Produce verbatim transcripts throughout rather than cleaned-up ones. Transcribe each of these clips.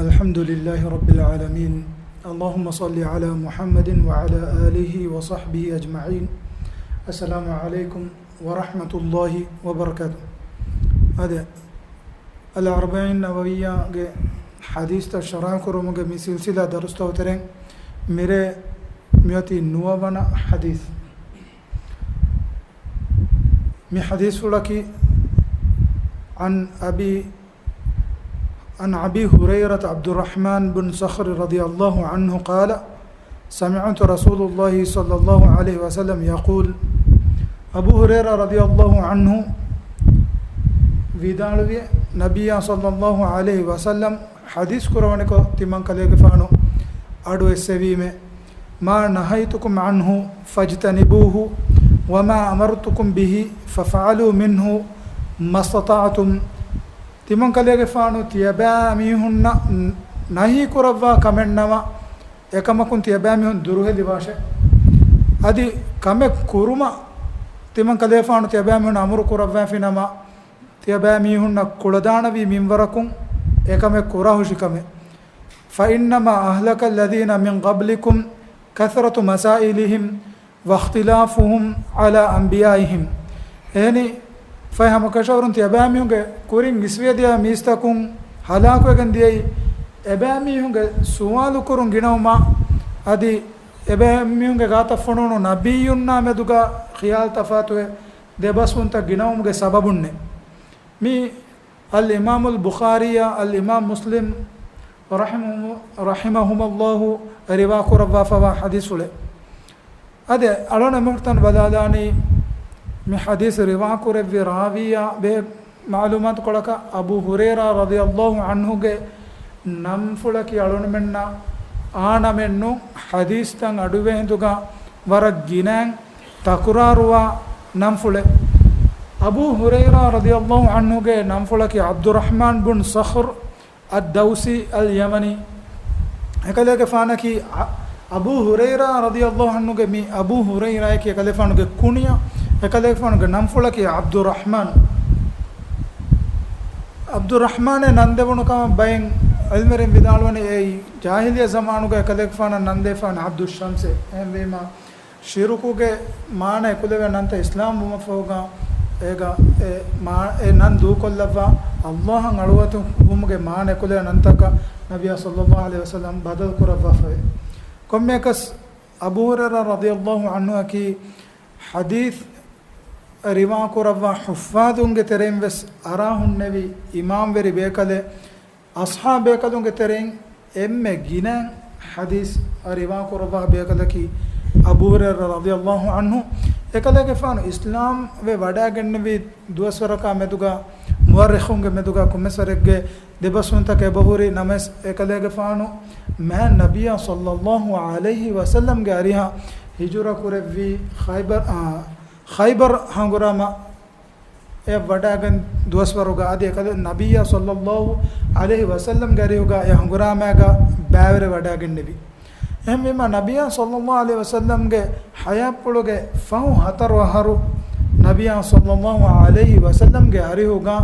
الحمد لله رب العالمين. اللهم صل على محمد وعلى آله وصحبه أجمعين. السلام عليكم ورحمة الله وبركاته. އަދި އަލް އަރްބަޢީން ނަވަވިއްޔާގެ ޙަދީޘްތައް ޝަރަޙަ ކުރުމުގެ މި ސިލްސިލާ ދަރުސްތައް ތެރެއިން މިރޭ މިއޮތީ ނުވަވަނަ ޙަދީޘް. މި ޙަދީޘްފުޅަކީ، عن أبي، عن أبي هريرة عبد الرحمن بن صخر رضي الله عنه قال، سمعت رسول الله صلى الله عليه وسلم يقول، އަބޫ ހުރައިރާ ރަޟިޔަﷲ ޢަންހު ވިދާޅުވި، ނަބިއްޔާ ޞައްލަﷲ ޢަލައިހި ވަސައްލަމް ޙަދީޘް ކުރަވަނިކޮށް، ތިމަން ކަލޭގެފާނު އަޑު އެއްސެވީމެ، ما نهيتكم عنه فاجتنبوه، وما أمرتكم به فافعلوا منه ما استطعتم. ތިމަން ކަލޭގެފާނު ތިޔަބައި މީހުންނަށް ނަހީ ކުރައްވާ ކަމެއްނަމަ، އެކަމަކުން ތިޔަބައި މީހުން ދުރުހެލިވާށެ. އަދި ކަމެއް ކުރުމަށް ތިމަން ކަލޭފާނު ތިޔަބައި މީހުން އަމުރު ކުރައްވާފިނަމަ، ތިޔަބައި މީހުންނަށް ކުޅަދާނަވީ މިންވަރަކުން އެކަމެއް ކުރާހުށިކަމެއް. فإنما أهلك الذين من قبلكم كثرة مسائلهم واختلافهم على أنبيائهم. އެހެނީ، ފަހެ ހަމަކަށަވަރުން ތިޔަބައިމީހުންގެ ކުރިން އިސްވެދިޔަ މީސްތަކުން ހަލާކުވެގެން ދިޔައީ، އެބައިމީހުންގެ ސުވާލުކުރުން ގިނަވުމާ، އަދި އެބައިމީހުންގެ ގާތަށް ފޮނުވުނު ނަބިއްޔުންނާ މެދުގަ ޚިޔާލު ތަފާތުވެ، ދެބަސްވުންތައް ގިނަވުމުގެ ސަބަބުންނޭ. މި އަލް އިމާމުލް ބުޚާރީއާ އަލް އިމާމް މުސްލިމް ރަޙިމަހު، ރަޙިމަހުމައްލާހު ރިވާ ކުރައްވާފަވާ ޙަދީޘްފުޅެއް. އަދި އަޅުގަނޑު އެމަގުތަން ބަލާލާނީ، މި ޙަދީޘް ރިވާ ކުރެއްވި ރާވީއާ ބެހޭ މަޢުލޫމާތުކޮޅަކަށް، އަބޫ ހުރައިރާ ރަޟިޔަﷲ ޢަންހުގެ ނަންފުޅަކީ އަޅުގަނޑުމެންނަށް އާނަމެއް ނޫން، ޙަދީޘްތައް އަޑުއިވޭ ހިނދުގަ ވަރަށް ގިނައިން ތަކުރާރުވާ ނަންފުޅެއް. އަބޫ ހުރައިރާ ރަޟިޔަﷲ ޢަންހުގެ ނަންފުޅަކީ ޢަބްދުއްރަޙްމާން ބުން ޞަޚްރު އައްދައުސީ އަލްޔަމަނީ. އެކަލޭގެފާނަކީ އަ-، އަބޫ ހުރައިރާ ރަޟިޔަﷲ ޢަންހުގެ މި އަބޫ ހުރައިރާއަކީ އެކަލޭގެފާނުގެ ކުނިޔަ، އެކަލޭގެފާނުގެ ނަންފުޅަކީ ޢަބްދުއްރަޙްމާން. ޢަބްދުއްރަޙްމާނޭ ނަންދެވުނު ކަމަށް ބައެއް ޢިލްމުވެރިން ވިދާޅުވަނީ، އެއީ ޖާހިލިއްޔަ ޒަމާނުގަ އެކަލޭގެފާނަށް ނަންދެވިފާނެ ޢަބްދުއްޝަމްސޭ. އެހެންވީމާ، ޝިރުކުގެ މާނަ އެކުލެވޭ ނަންތައް އިސްލާމް ވުމަށްފަހުގަ އޭގަ އެ މާ-، އެ ނަން ދޫކޮށްލައްވާ، އައްލާހަށް އަޅުވަތު ވުމުގެ މާނަ އެކުލެވޭ ނަންތަކަށް ނަބިއްޔާ ޞައްލަﷲ ޢަލައިހި ވަސައްލަމް ބަދަލު ކުރައްވާފައެވެ. ކޮންމެއަކަސް، އަބޫ ހުރައިރާ ރަޟިޔަﷲ ޢަންހުއަކީ ޙަދީޘް ރިވާ ކުރައްވާ ޙުއްފާޡުންގެ ތެރެއިން ވެސް އަރާ ހުންނެވި އިމާމްވެރި ބޭކަލެއް. އަޞްޙާބޭކަލުންގެ ތެރެއިން އެންމެ ގިނަ ޙަދީޘް ރިވާ ކުރައްވާ ބޭކަލަކީ އަބޫ ހުރައިރާ ރަޟިޔަﷲ ޢަންހު. އެކަލޭގެފާނު އިސްލާމް ވެ ވަޑައިގެންނެވި ދުވަސްވަރަކާ މެދުގަ، މުއައްރިޚުންގެ މެދުގަ ކޮންމެސް ވަރެއްގެ ދެބަސްވުންތަކެއް އެބަހުރި ނަމަވެސް، އެކަލޭގެފާނު މާތް ނަބިއްޔާ ޞައްލަﷲ ޢަލައިހި ވަސައްލަމްގެ އަރިހަށް ހިޖުރަ ކުރެއްވީ ޚައިބަރް، އާ، ޚައިބަރް ހަނގުރާމަ އެ ވަޑައިގެން ދުވަސްވަރުގަ އަދި އެކަލޭ ނަބިއްޔާ ޞައްލަﷲ ޢަލައިހި ވަސައްލަމްގެ އަރިހުގަ އެ ހަނގުރާމައިގަ ބައިވެރިވެ ވަޑައިގެންނެވި. އެހެންވީމަ، ނަބިއްޔާ ޞައްލަﷲ ޢަލައިހި ވަސައްލަމްގެ ޙަޔާތްޕުޅުގެ ފަހު ހަތަރު އަހަރު ނަބިއްޔާ ޞައްލަﷲ ޢަލައިހި ވަސައްލަމްގެ އަރިހުގަ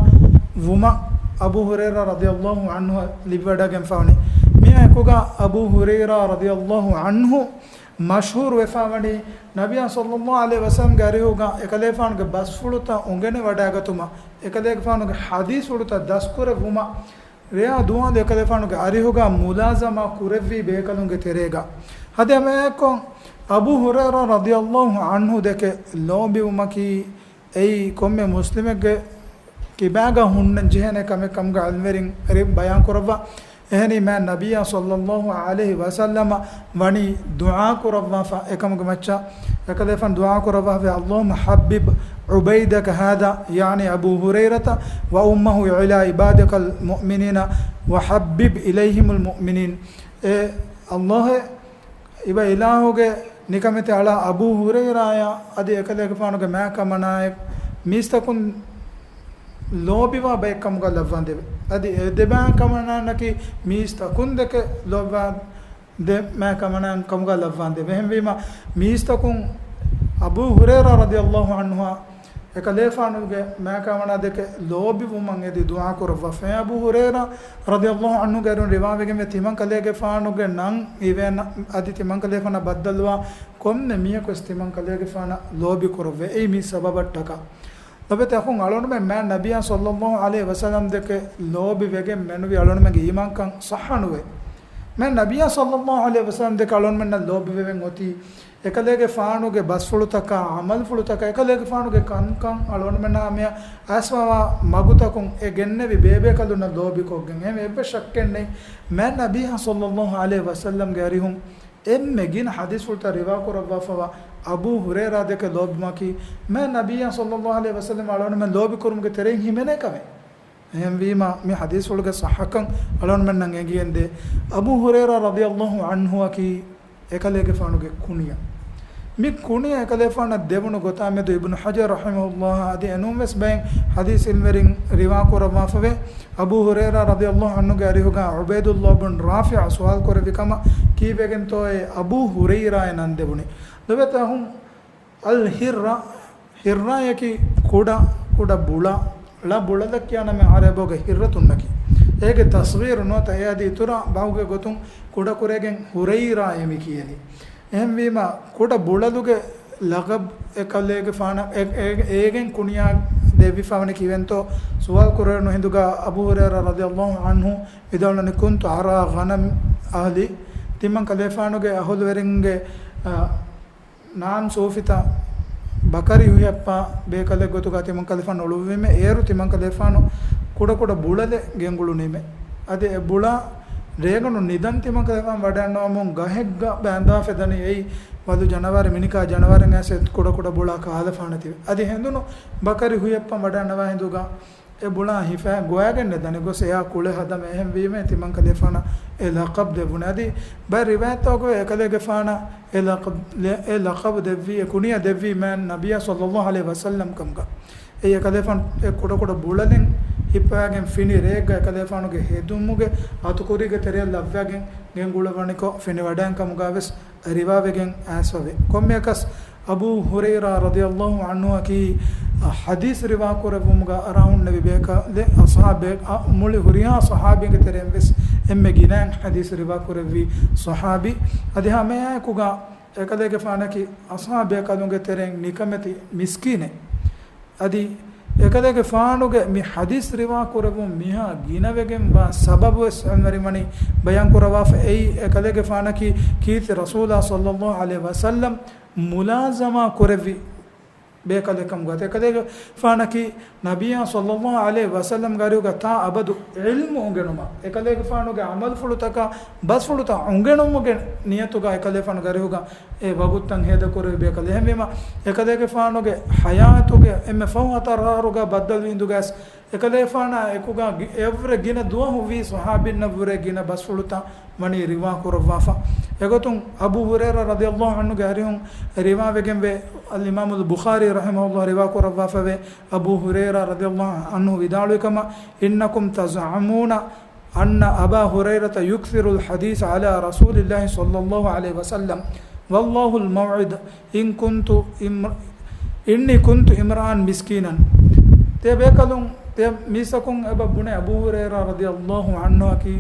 ވުމަށް އަބޫ ހުރައިރާ ރަޟިޔަﷲ ޢަންހު ލިބިވަޑައިގެންފަވަނީ. މިއާއެކުގަ އަބޫ ހުރައިރާ ރަޟިޔަﷲ ޢަންހު މަޝްހޫރު ވެފަވަނީ، ނަބިއްޔާ ޞައްލަﷲ ޢަލައިހި ވަސައްލަމްގެ އަރިހުގަ އެކަލޭފާނުގެ ބަސްފުޅުތައް އުނގެނި ވަޑައިގަތުމަށް، އެކަލޭގެފާނުގެ ޙަދީޘްފުޅުތައް ދަސްކުރެއްވުމަށް، ރެޔާ ދުވާލު އެކަލޭފާނުގެ އަރިހުގަ މުލާޒަމާ ކުރެއްވި ބޭކަލުންގެ ތެރޭގަ. އަދި އެމައެކޮށް އަބޫ ހުރައިރާ ރަޟިޔަﷲ ޢަންހު ދެކެ ލޯބިވުމަކީ، އެއީ ކޮންމެ މުސްލިމެއްގެ ކިބާގަ ހުންނަން ޖެހޭނެ ކަމެއް ކަމުގަ ޢިލްމުވެރިން ބަޔާން ކުރައްވާ. އެހެނީ މާތް ނަބިއްޔާ ޞައްލަﷲ ޢަލައިހި ވަސައްލަމަ ވަނީ ދުޢާ ކުރައްވާފަ އެކަމުގެ މައްޗަށް. އެކަލޭފާނު ދުޢާ ކުރައްވާފަ، اللهم حبب عبيدك هذا، يعني أبو هريرة، وأمه إلى عبادك المؤمنين، وحبب إليهم المؤمنين. އޭ އައްލާހޭ، އިބަ އިލާހުގެ ނިކަމެތި އަޅާ އަބޫ ހުރައިރާޔާ އަދި އެކަލޭގެފާނުގެ މާތް ކަމަނާއެއް މީސްތަކުން ލޯބިވާ ބައެއް ކަމުގަ ލައްވާނދެވެ. އަދި އެ ދެ މާތް ކަމަނާންނަކީ މީސްތަކުން ދެކެ ލޯބިވާ ދެ މާތް ކަމަނާން ކަމުގަ ލައްވާނދެވެ. އެހެންވީމަ، މީސްތަކުން އަބޫ ހުރައިރާ ރަޟިޔަﷲ ޢަންހުއާ އެކަލޭފާނުގެ މާތްކަމަނާ ދެކެ ލޯބިވުމަށް އެދި ދުޢާ ކުރައްވާފަ. އަބޫ ހުރައިރާ ރަޟިޔަﷲ ޢަންހުގެ އަރިހުން ރިވާވެގެންވޭ، ތިމަން ކަލޭގެފާނުގެ ނަން އިވޭ އަދި ތިމަން ކަލޭގެފާނަށް ބައްދަލުވާ ކޮންމެ މީހަކުވެސް ތިމަން ކަލޭގެފާނަށް ލޯބި ކުރެއްވޭ. އެއީ މި ސަބަބަށްޓަކާ. ލޮބެތި އަޚުން، އަޅުގަނޑުމެން މާތް ނަބިއްޔާ ޞައްލަﷲ ޢަލައިހި ވަސައްލަމް ދެކެ ލޯބި ވެގެން މެނުވީ އަޅުގަނޑުމެންގެ އީމާންކަން ޞައްޙަ ނުވޭ. މާތް ނަބިއްޔާ ޞައްލަﷲ ޢަލައިހި ވަސައްލަމް ދެކެ އަޅުގަނޑުމެންނަށް ލޯބި ވެވެން އޮތީ، އެކަލޭގެފާނުގެ ބަސްފުޅުތަކާ، ޢަމަލުފުޅުތަކާ، އެކަލޭގެފާނުގެ ކަންކަން، އަޅުގަނޑުމެންނާ މިއަށް އައިސްފަވާ މަގުތަކުން އެ ގެންނެވި ބޭބޭކަލުންނަށް ލޯބިކޮށްގެން. އެހެން އެއްވެސް ޝައްކެއް ނެތް، މާތް ނަބިއްޔާ ޞައްލަﷲ ޢަލައިހި ވަސައްލަމްގެ އަރިހުން އެންމެ ގިނަ ޙަދީޘްފުޅުތައް ރިވާކުރައްވާފަވާ އަބޫ ހުރައިރާ ދެކެ ލޯބިވުމަކީ، މާތް ނަބިއްޔާ ޞައްލަﷲ ޢަލައިހި ވަސައްލަމް އަޅުގަނޑުމެން ލޯބިކުރުމުގެ ތެރެއިން ހިމެނޭ ކަމެއް. އެހެންވީމަ، މި ޙަދީޘްފުޅުގެ ޞައްޙަކަން އަޅުގަނޑުމެންނަށް އެނގިގެންދޭ. އަބޫ ހުރައިރާ ރަޟިޔަﷲ ޢަންހުއަކީ އެކަލޭގެފާނުގެ ކުނިޔަ. މި ކުނިޔަ އެކަލޭފާނަށް ދެވުނު ގޮތާމެދު އިބްނު ޙަޖަރު ރަޙިމަހުﷲ އަދި އެނޫންވެސް ބައެއް ޙަދީޘް ޢިލްމުވެރިން ރިވާކުރައްވާފަވޭ. އަބޫ ހުރައިރާ ރަޟިޔަﷲ ޢަންހުގެ އަރިހުގަ ޢުބައިދުﷲ ބިން ރާފިޢަށް ސުވާލު ކުރެއްވި ކަމަށް ކީއްވެގެންތޯއޭ އަބޫ ހުރައިރާއޭ ނަން ދެވުނީ؟ ލޮބެތި އަޚުން، އަލް ހިއްރާ، ހިއްރާއަކީ ކުޑަ، ކުޑަ ބުޅަ، ޅަ ބުޅަލަށް ކިޔާ ނަމެއް ޢަރަބިއްޔުގަ ހިއްރަތުންނަކީ. އޭގެ ތަޞްޣީރު ނުވަތަ އެ އަދި އިތުރަށް ބަހުގެ ގޮތުން ކުޑަކުރެގެން ހުރައިރާއޭ މި ކިޔަނީ. އެހެންވީމަ، ކުޑަ ބުޅަލުގެ ލަޤަބު އެކަލޭގެފާނަށް، އެ، އެ، އޭގެން ކުނިޔާ ދެއްވިފަވަނީ ކީއްވެންތޯ ސުވާލު ކުރެވުނު ހިނދުގަ އަބޫ ހުރައިރާ ރަޟިޔަﷲ ޢަންހު ވިދާޅުވަނީ، كنت أرعى غنم أهلي، ތިމަން ކަލޭފާނުގެ އަހުލުވެރިންގެ، އަ، ނާން ސޫފިތައް ބަކަރި ހުހައްޕާ ބޭކަލެއް ގޮތުގަ ތިމަން ކަލޭފާނު އުޅުއްވީމެ، އޭރު ތިމަން ކަލޭފާނު ކުޑަކުޑަ ބުޅަލެއް ގެންގުޅުނީމެ. އަދި އެ ބުޅާ ރޭގަނޑު ނިދަން ތިމަން ކަލޭފާނު ވަޑައިގަންނަވަމުން ގަހެއްގަ ބައިންދާ ފެދަނީ އެއީ ވަލު ޖަނަވާރެއް، މިނިކާ ޖަނަވާރެއް އައިސް އެ ކުޑަކުޑަ ބުޅާ ކާލަފާނެތީވެ. އަދި ހެނދުނު ބަކަރި ހުހައްޕަން ވަޑައިގަންނަވާ ހިނދުގަ އެ ބުޅާ ހިފައި ގޮވައިގެން ނެތް ދަނި ގޮސް އެއާ ކުޅެ ހަދަމެ. އެހެންވީމެ ތިމަން ކަލޭފާނަށް އެ ލަޤަބު ދެއްވުނެ. އަދި ބައެއް ރިވާޔަތްތަކުގައި އެކަލޭގެފާނަށް އެ ލަޤަބު، އެ ލަޤަބު ދެއްވީ، އެ ކުނިޔަ ދެއްވީ މާތް ނަބިއްޔާ ޞައްލަﷲ ޢަލައިހި ވަސައްލަމް ކަމުގަ. އެއީ އެކަލޭފާނު އެ ކުޑަކުޑަ ބުޅަލިން ހިއްޕަވައިގެން ފިނި ރެއެއްގަ އެކަލޭފާނުގެ ހެދުމުގެ އަތުކުރީގެ ތެރެއަށް ލައްވައިގެން ގެންގުޅުއްވަނިކޮށް ފިނިވަޑައިގެން ކަމުގައިވެސް ރިވާވެގެން އައިސްފަވޭ. ކޮންމެއަކަސް އަބޫ ހުރައިރާ ރަޟިޔަﷲ ޢަންހުއަކީ ޙަދީޘް ރިވާކުރެއްވުމުގަ އަރާ ހުންނެވި ބޭކަލެއް، އަޞްޙާބެއް، އަ، މުޅި ހުރިހާ ޞަޙާބީންގެ ތެރެއިން ވެސް އެންމެ ގިނައިން ޙަދީޘް ރިވާކުރެއްވި ޞަޙާބީ. އަދި ހަމައެއާއެކުގަ އެކަލޭގެފާނަކީ އަޞްޙާބޭކަލުންގެ ތެރެއިން ނިކަމެތި މިސްކީނެއް. އަދި އެކަލޭގެފާނުގެ މި ޙަދީޘް ރިވާކުރެއްވުން މިހާ ގިނަވެގެންވާ ސަބަބުވެސް ޢިލްމުވެރިން ވަނީ ބަޔާންކުރައްވާފަ. އެއީ އެކަލޭގެފާނަކީ ކީރިތި ރަސޫލާ ޞައްލަﷲ ޢަލައިހި ވަސައްލަމް މުލާޒަމާ ކުރެއްވި ބޭކަލެއް ކަމުގައި. އެކަލޭގެފާނަކީ ނަބިއްޔާ ޞައްލަﷲ ޢަލައިހި ވަސައްލަމްގެ އަރިހުގަ ތާ އަބަދު ޢިލްމު އުނގެނުމަށް، އެކަލޭގެފާނުގެ ޢަމަލުފުޅުތަކާ ބަސްފުޅުތައް އުނގެނުމުގެ ނިޔަތުގަ އެކަލޭގެފާނުގެ އަރިހުގަ އެ ވަގުތުތައް ހޭދަކުރެއްވި ބޭކަލެއް. އެހެންވީމަ، އެކަލޭގެފާނުގެ ޙަޔާތުގެ އެންމެ ފަހު ހަތަރު އަހަރުގަ ބައްދަލުވި ހިނދުގައި އެކަލޭގެފާނާ އެކުގަ ގި-، އެއްވުރެ ގިނަ ދުވަހު ވީ ޞަޙާބީންނަށްވުރެ ގިނަ ބަސްފުޅުތައް ވަނީ ރިވާކުރައްވާފަ. އެގޮތުން އަބޫ ހުރައިރާ ރަޟިޔަﷲ ޢަންހުގެ އަރިހުން ރިވާވެގެންވޭ، އަލްއިމާމުލް ބުޚާރީ ރަޙިމަހުﷲ ރިވާކުރައްވާފަވޭ، އަބޫ ހުރައިރާ ރަޟިޔަﷲ ޢަންހު ވިދާޅުވި ކަމަށް، إنكم تزعمون أن أبا هريرة يكثر الحديث على رسول الله صلى الله عليه وسلم، والله الموعد، إن كنت امر-، إني كنت امرأ مسكينا. ތިޔަބޭކަލުން، ތިޔަ މީސްތަކުން އެބަ ބުނޭ، އަބޫ ހުރައިރާ ރަޟިޔަﷲ ޢަންހުއަކީ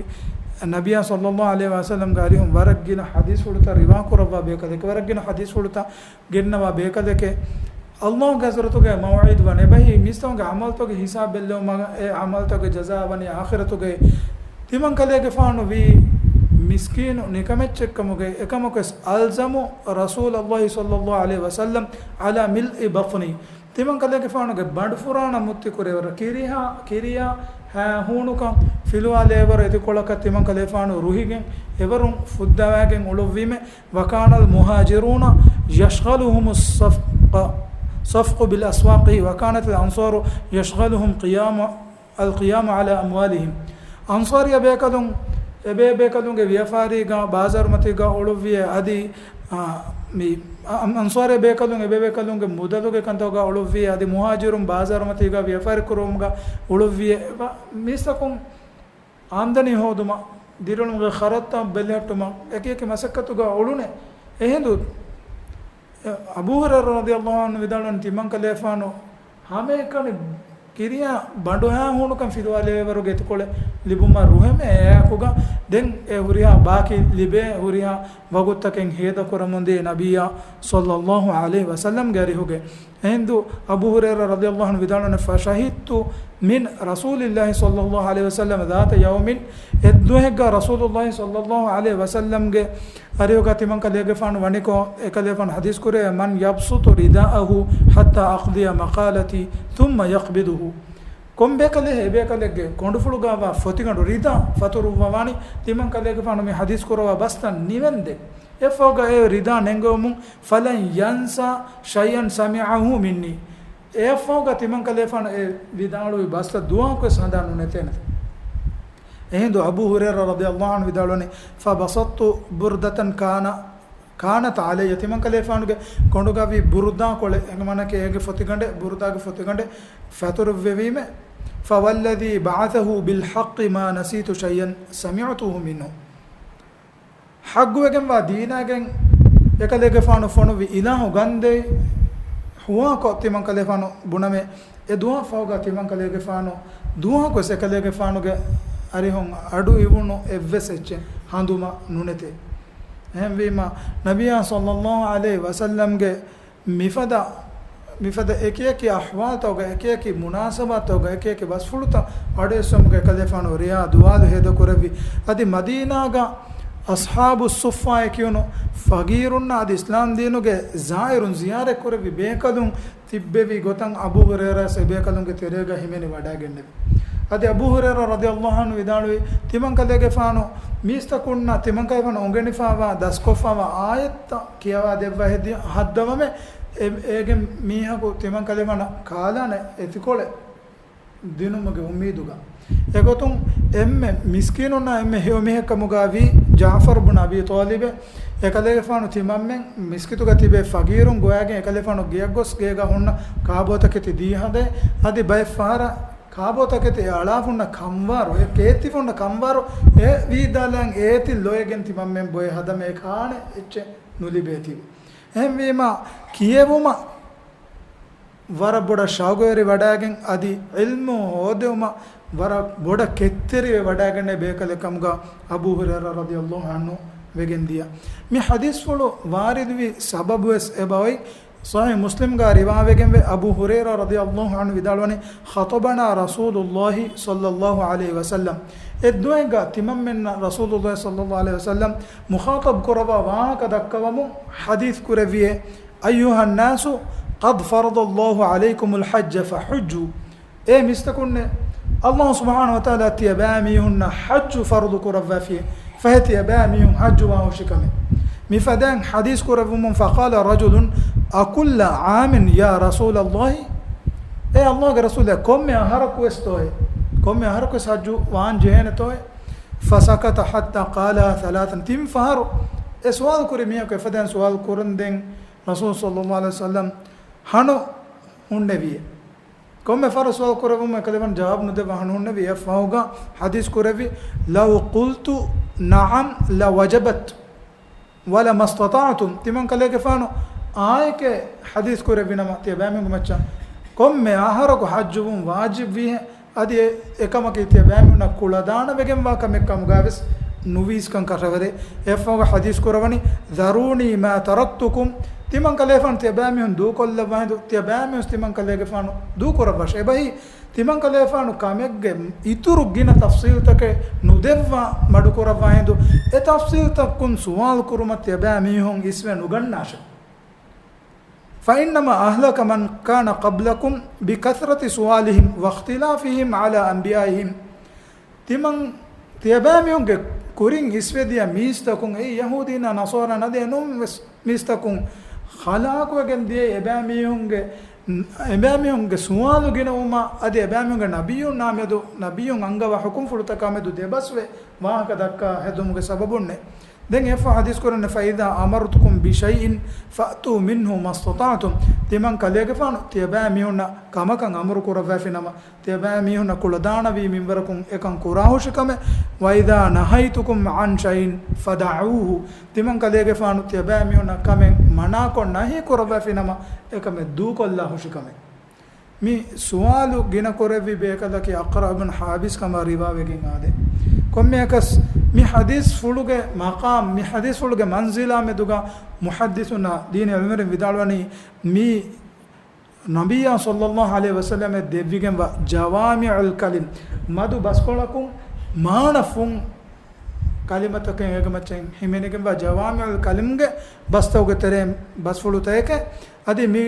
ނަބިއްޔާ ޞައްލަﷲ ޢަލައިހި ވަސައްލަމްގެ އަރިހުން ވަރަށް ގިނަ ޙަދީޘްފުޅުތައް ރިވާކުރައްވާ ބޭކަލެކެ، ވަރަށް ގިނަ ޙަދީޘްފުޅުތައް ގެންނަވާ ބޭކަލެކޭ. ﷲގެ ޙަޟްރަތުގައި މައުޢީދު ވަނީ، އެބަހީ މީސްތަކުންގެ ޢަމަލުތަކުގެ ޙިސާބު ބެއްލެވުމަށް، އެ ޢަމަލުތަކުގެ ޖަޒާ ވަނީ އާޚިރަތުގައި. ތިމަން ކަލޭގެފާނު ވީ މިސްކީނު ނިކަމެއްޗެއްކަމުގައި، އެކަމަކުވެސް ألزم رسول الله صلى الله عليه وسلم على ملء بطني. ތިމަން ކަލޭގެފާނުގެ ބަނޑުފުރާނަ މުއްތި ކުރެވަރަށް ކިރިހާ، ކިރިޔާ ހޫނުކަން ފިލުވާލޭވަރަށް އެތިކޮޅަކަށް ތިމަން ކަލޭގެފާނު ރުހިގެން އެވަރުން ފުއްދަވައިގެން އުޅުއްވީމެ. وكان المهاجرون يشغلهم الصفق، الصفق بالأسواق، وكانت الأنصار يشغلهم قيام، القيام على أموالهم. އަންޞާރީ ބޭކަލުން އެބޭބޭކަލުންގެ ވިޔަފާރީގަ ބާޒާރުމަތީގަ އުޅުއްވިއޭ އަދި، އާ، މި، އަ-، އަން-، އަންޞާރީ ބޭކަލުން އެބޭބޭކަލުންގެ މުދަލުގެ ކަންތަކުގަ އުޅުއްވިއޭ އަދި މުހާޖިރުން ބާޒާރުމަތީގަ ވިޔަފާރި ކުރުވުމުގަ އުޅުއްވިއޭ. މީސްތަކުން އާމްދަނީ ހޯދުމަށް، ދިރިއުޅުމުގެ ޚަރަދުތައް ބެލެހެއްޓުމަށް އެކިއެކި މަސައްކަތުގަ އުޅުނޭ. އެހިނދު އަބޫ ހުރައިރާ ރަޟިޔަﷲ ޢަންހު ވިދާޅުވަނީ، ތިމަން ކަލޭފާނު ހަމައެކަނި ކިރިޔާ ބަނޑުހާ ހޫނުކަން ފިލުވާލެވޭވަރުގެ އެތިކޮޅެއް ލިބުމަށް ރުހެމޭ އެއާއެކުގަ ދެން އެ ހުރިހާ ބާކީ ލިބޭ ހުރިހާ ވަގުތުތަކެއް ހޭދަކުރަމުންދިޔަ ނަބިއްޔާ ޞައްލައްލާހު ޢަލައިހި ވަސައްލަމްގެ އަރިހުގެ. އެހިނދު އަބޫ ހުރައިރާ ރަޟިޔައްލާހު ޢަންހު ވިދާޅުވަނީ، فشهدت من رسول الله صلى الله عليه وسلم ذات يوم، އެއްދުވަހެއްގަ ރަސޫލުއްލާހި ޞައްލައްލާހު ޢަލައިހި ވަސައްލަމްގެ އަރިހުގަ ތިމަންކަލޭގެފާނު ވަނިކޮށް، އެކަލޭގެފާނު ޙަދީޘް ކުރޭ، من يبسط رداءه حتى أقضي مقالتي ثم يقبضه. ކޮން ބޭކަލެއް އެބޭކަލެއްގެ ކޮނޑުފުޅުގަވާ ފޮތިގަނޑު ރިދާ ފަތުރުއްވަވާނީ؟ ތިމަންކަލޭގެފާނު މި ޙަދީޘް ކުރައްވާ ބަސްތައް ނިވެންދެން. އެއަށްފަހުގަ އެ ރިދާ ނެންގެވުމުން، فلن ينس شيئا سمعه مني. އެއަށްފަހުގަ ތިމަންކަލޭގެފާނު އެ ވިދާޅުވި ބަސްތައް ދުވަހަކުވެސް ހަނދާން ނުނެތޭނެ. އެހިނދު އަބޫ ހުރައިރާ ރަޟިޔައްލާހު ޢަންހު ވިދާޅުވަނީ، فبسطت بردة كان، كانت علي، ތިމަންކަލޭގެފާނުގެ ކޮނޑުގަވީ ބުރުދާ ކޮޅެއް، އެ މާނައަކީ އޭގެ ފޮތިގަނޑެއް، ބުރުދާގެ ފޮތިގަނޑެއް ފަތުރުއްވެވީމެ. فوالذي بعثه بالحق ما نسيت شيئا سمعته منه. ޙައްޤުވެގެންވާ ދީނާގެން އެކަލޭގެފާނު ފޮނުއްވި އިލާހު ގަންދެވި ހުވާކޮށް ތިމަންކަލޭގެފާނު ބުނަމޭ، އެ ދުވަހަށްފަހުގަ ތިމަންކަލޭގެފާނު ދުވަހަކުވެސް އެކަލޭގެފާނުގެ އަރިހުން އަޑު އިވުނު އެއްވެސް އެއްޗެއް ހަނދުމަ ނުނެތޭ. އެހެންވީމަ، ނަބިއްޔާ ޞައްލައްލާހު ޢަލައިހި ވަސައްލަމްގެ މިފަދަ، މިފަދަ އެކިއެކި އަޙްވާލުތަކުގަ، އެކިއެކި މުނާސަބާތުތަކުގަ، އެކިއެކި ބަސްފުޅުތައް އަޑުއެއްސުމުގެ އެކަލޭފާނު ރެޔާ ދުވާލު ހޭދަކުރެއްވި. އަދި މަދީނާގަ އަޞްޙާބުއް ޞުއްފާއޭ ކިޔުނު ފަގީރުންނާ އަދި އިސްލާމްދީނުގެ ޒާއިރުން ޒިޔާރަތްކުރެއްވި ބޭކަލުން ތިއްބެވި ގޮތަށް އަބޫ ހުރައިރާ އެބޭކަލުންގެ ތެރޭގަ ހިމެނި ވަޑައިގެންނެވި. އަދި އަބޫ ހުރައިރާ ރަޟިޔައްލާހު ޢަންހު ވިދާޅުވީ، ތިމަންކަލޭގެފާނު މީސްތަކުންނަށް ތިމަންކަލޭފާނު އުނގެނިފައިވާ ދަސްކޮށްފައިވާ އާޔަތްތައް ކިޔަވާ ދެއްވާ ހެއްދި ހައްދަވަމޭ، އެ-، އޭގެ މީހަކު ތިމަންކަލޭފާނަށް ކާލާނެ އެތިކޮޅެއް ދިނުމުގެ އުއްމީދުގަ. އެގޮތުން އެންމެ މިސްކީނުންނާ އެންމެ ހެޔޮ މީހެއްކަމުގައިވީ ޖާފަރު ބުން އަބީ ޠާލިބޭ. އެކަލޭގެފާނު ތިމަންމެން މިސްކިތުގަ ތިބޭ ފަގީރުން ގޮވައިގެން އެކަލޭގެފާނު ގެޔަށް ގޮސް ގޭގަ ހުންނަ ކާބޯތަކެތި ދީހަދޭ. އަދި ބައެއް ފަހަރަށް ކާބޯތަކެތި އެ އަޅާފަ ހުންނަ ކަންވާރު، އެ ކޭތިފަ ހުންނަ ކަންވާރު އެ ވީދާލައިގެން އޭތި ލޮޔަށް ގެން ތިމަންމެން ބޮއެ ހަދަމޭ ކާނެ އެއްޗެއް ނުލިބޭތީވެ. އެހެންވީމަ ކިޔެވުމަށް ވަރަށް ބޮޑަށް ޝައުގުވެރިވެވަޑައިގެން އަދި ޢިލްމު ހޯދެވުމަށް ވަރަށް ބޮޑަށް ކެތްތެރިވެވަޑައިގެންނެވި ބޭކަލެއް ކަމުގަ އަބޫ ހުރައިރާ ރަޟިޔައްލާހު ޢަންހު ވެގެންދިޔަ. މި ޙަދީޘްފުޅު ވާރިދުވި ސަބަބުވެސް އެބައޮތް. ޞަޙީޙު މުސްލިމްގަ ރިވާވެގެންވޭ، އަބޫ ހުރައިރާ ރަޟިޔައްލާހު ޢަންހު ވިދާޅުވަނީ، خطبنا رسول الله صلى الله عليه وسلم. އެއްދުވަހެއްގަ ތިމަންމެންނަށް ރަސޫލުﷲ ޞައްލައްލާހު ޢަލައިހި ވަސައްލަމް މުޚާޠަބް ކުރައްވާ ވާހަކަ ދައްކަވަމުން ޙަދީޘް ކުރެއްވިއޭ، أيها الناس، قد فرض الله عليكم الحج فحجوا. އޭ މީސްތަކުންނޭ، ﷲ ސުބްޙާނަހޫ ވަތަޢާލާ ތިޔަބައިމީހުންނަށް ޙައްޖު ފަރުޟު ކުރައްވައިފިއޭ، ފަހެ ތިޔަބައިމީހުން ޙައްޖުވާ ހުށިކަމެއް. މިފަދައިން ޙަދީޘް ކުރެއްވުމުން، فقال رجل، أكل عام يا رسول الله؟ އޭ ﷲގެ ރަސޫލާ، ކޮންމެ އަހަރަކުވެސްތޯއޭ؟ ކޮންމެ އަހަރަކުވެސް ޙައްޖު ވާން ޖެހޭނެތޯއޭ؟ فسكت حتى قالها ثلاثا. ތިން ފަހަރު އެ ސުވާލު ކުރި މީހަކު އެފަދައިން ސުވާލު ކުރަންދެން ރަސޫލު ޞައްލައްލާހު ޢަލައިހި ވަސައްލަމް ހަނު ހުންނެވިއޭ. ކޮންމެ ފަހަރު ސުވާލު ކުރެއްވުމުން އެކަލޭގެފާނު ޖަވާބު ނުދެއްވާ ހަނު ހުންނެވި. އެއަށްފަހުގަ ޙަދީޘް ކުރެއްވި، لو قلت نعم لوجبت ولمستطعتم. ތިމަންކަލޭގެފާނު އާނއެކޭ ޙަދީޘް ކުރެއްވިނަމަ، ތިޔަބައިމީހުންގެ މައްޗަށް ކޮންމެ އަހަރަކު ޙައްޖުވުން ވާޖިބްވީހޭ، އަދި އެ، އެކަމަކީ ތިޔަބައިމީހުންނަށް ކުޅަދާނަވެގެންވާ ކަމެއް ކަމުގައިވެސް ނުވީސްކަން ކަށަވަރޭ. އެއަށްފަހުގަ ޙަދީޘް ކުރައްވަނީ، ذروني ما تركتكم. ތިމަންކަލޭގެފާނު ތިޔަބައިމީހުން ދޫކޮށްލައްވާ ހިނދު، ތިޔަބައިމީހުން ތިމަންކަލޭގެފާނު ދޫކުރައްވާށޭ. އެބަހީ، ތިމަންކަލޭގެފާނު ކަމެއްގެ އިތުރު ގިނަ ތަފްޞީލްތަކެއް ނުދެއްވާ މަޑުކުރައްވާ ހިނދު، އެ ތަފްޞީލްތަކުން ސުވާލު ކުރުމަށް ތިޔަބައިމީހުން އިސްވެ ނުގަންނާށެވެ. فإنما أهلك من كان قبلكم بكثرة سؤالهم واختلافهم على أنبيائهم. ތިމަން، ތިޔަބައިމީހުންގެ ކުރިން އިސްވެދިޔަ މީސްތަކުން، އެއީ ޔަހޫދީންނާ ނަޞާރާ ނަދޭ ނޫންވެސް މީސްތަކުން ހަލާކުވެގެން ދިޔައީ އެބައިމީހުންގެ، އެބައިމީހުންގެ ސުވާލު ގިނަވުމާ އަދި އެބައިމީހުންގެ ނަބިއްޔުންނާ މެދު ނަބިއްޔުން އަންގަވާ ޙުކުމްފުޅުތަކާ މެދު ދެބަސްވެ ވާހަކަ ދައްކާ ހެދުމުގެ ސަބަބުންނޭ. ދެން އެއަށްފަހު ޙަދީޘް ކުރަން، فإذا أمرتكم بشيء فأتوا منه ما استطعتم. ތިމަން ކަލޭގެފާނު ތިޔަބައިމީހުންނަށް ކަމަކަށް އަމުރު ކުރައްވައިފިނަމަ، ތިޔަބައިމީހުންނަށް ކުޅަދާނަވީ މިންވަރަކުން އެކަން ކުރާ ހުށިކަމެއް، وإذا نهيتكم عن شيء فدعوه. ތިމަން ކަލޭގެފާނު ތިޔަބައިމީހުންނަށް ކަމެއް މަނާކޮށް ނަހީ ކުރައްވައިފިނަމަ، އެކަމެއް ދޫކޮށްލާ ހުށިކަމެއް. މި ސުވާލު ގިނަ ކުރެއްވި ބޭކަލަކީ އަޤްރަޢު ބިން ޙާބިސް ކަމަށް ރިވާވެގެން އާދޭ. ކޮންމެއަކަސް މި ޙަދީޘްފުޅުގެ މަޤާމް، މި ޙަދީޘްފުޅުގެ މަންޒިލާ މެދުގަ މުޙައްދިޘުންނާ ދީނީ ޢިލްމުވެރިން ވިދާޅުވަނީ މި ނަބިއްޔާ ޞައްލައްލާހު ޢަލައިހި ވަސައްލަމަށް ދެއްވިގެންވާ ޖަވާމިޢުލް ކަލިމް، މަދު ބަސްކޮޅަކުން މާނަފުން ކަލިމަތަކެއް އޭގެ މައްޗަށް ހިމެނިގެންވާ ޖަވާމިޢުލް ކަލިމްގެ ބަސްތަކުގެ ތެރެއިން ބަސްފުޅުތަކެކޭ. އަދި މި